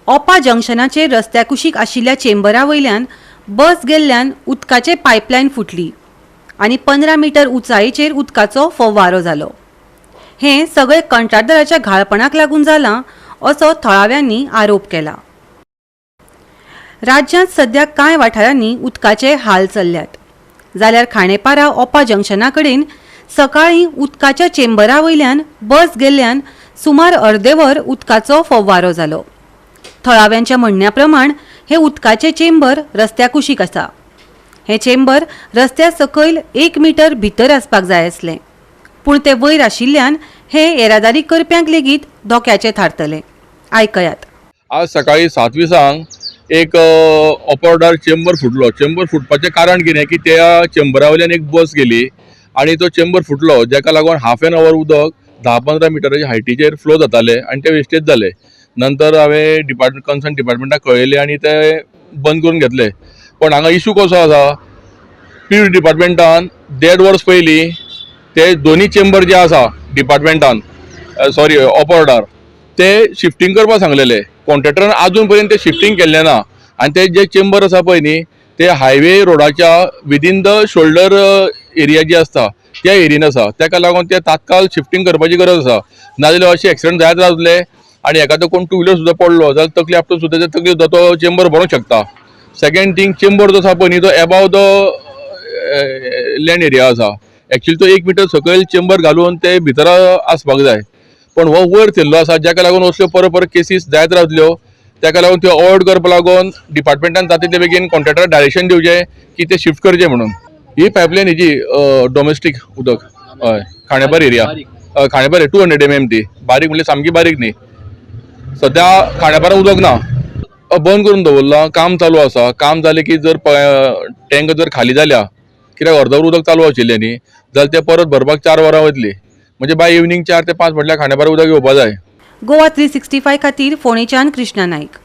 ओपा जंक्शनाचेर रस्त्या कुशीक आशिल्ल्या चेंबरा वयल्यान बस गेल्ल्यान उदकाचे पायपलायन फुटली आनी 15 मिटर उंचायेचेर उदकाचो फवारो जालो. हें सगळें कंत्राटदाराच्या घाळपणाक लागून जालां असो थळाव्यांनी आरोप केला. राज्यांत सध्या कांय वाठारांनी उदकाचे हाल चल्ल्यात, जाल्यार खांडेपारा ओपा जंक्शना कडेन सकाळीं उदकाच्या चेंबरा वयल्यान बस गेल्ल्यान सुमार अर्देवर उदकाचो फवारो जालो. थळाव्यांच्या म्हणण्या प्रमाण हे उदकाचे चेंबर रस्त्या कुशीक आसा. हें चेंबर रस्त्या सकयल 1 मिटर भितर आसपाक जाय आसलें, पूण ते वयर आशिल्ल्यान हे येरादारी करप्यांक लेगीत धोक्याचें थारतलें. आयकयात. आज सकाळी 7:20 एक ओपा रोडार चेंबर फुटलो. चेंबर फुटपाचें कारण कितें की त्या चेंबरा वयल्यान एक बस गेली आनी तो चेंबर फुटलो, जाका लागून हाफ एन our उदक 10-15 मिटराच्या हायटीचेर फ्लो जाताले आनी ते वेस्टेज जाले. नंतर हांवें डिपार्टमेंट, कन्सर्न डिपार्टमेंटाक कळयलें आनी ते बंद करून घेतले. पण हांगा इशू कसो आसा, पी डिपार्टमेंटान देड वर्स पयलीं ते दोनी चेंबर जे आसा डिपार्टमेंटान, सॉरी, ओपा रोडार, ते शिफ्टींग करपाक सांगलेले. कॉन्ट्रॅक्टरान अजून पर्यंत ते शिफ्टींग केल्लें ना आनी ते जे चेंबर आसा पळय न्ही, ते हायवे रोडाच्या विदीन the shoulder area जी आसता त्या एरियेन आसा. ताका लागून ते तात्काळ शिफ्टींग करपाची गरज आसा. नाजाल्यार अशे एक्सिडंट जायत रावतले आनी एखादो कोण टू व्हिलर सुद्दां पडलो जाल्यार तकली आपटून सुद्दां तकली सुद्दां तो चेंबर भरोंक शकता. सेकंड थींग, चेंबर जो आसा पळय न्ही, तो एबाव the land area आसा. एक्चुअली तो 1 मिटर सकयल चेंबर घालून ते भितर आसपाक जाय, पण हो वयर थेल्लो आसा, जाका लागून असल्यो परत परत केसीस जायत रावतल्यो. ताका लागून त्यो अवॉयड करपा लागून डिपार्टमेंटान जाता तितले बेगीन कॉन्ट्रॅक्टराक डायरेक्शन दिवचें की ते शिफ्ट करचे म्हणून. ही पायपलायन हेजी डोमेस्टीक उदक, हय, खांडेपार एरिया, हय, खांडेपार 200 mm. ती बारीक म्हणल्यार सामकी बारीक न्ही. सद्या खांडेपारा उदक ना. बंद करून दवरलां, काम चालू आसा. काम जालें की जर टँक जर खाली जाल्या, कित्याक अर्दवर उदक चालू आशिल्लें न्ही, जाल्यार तें परत भरपाक 4 वरां वतलीं. म्हणजे बाय इवनींग 4 ते 5 म्हटल्यार खांडेपार उदक येवपा जाय. गोवा 365 खातीर फोंडेच्यान कृष्णा नाईक.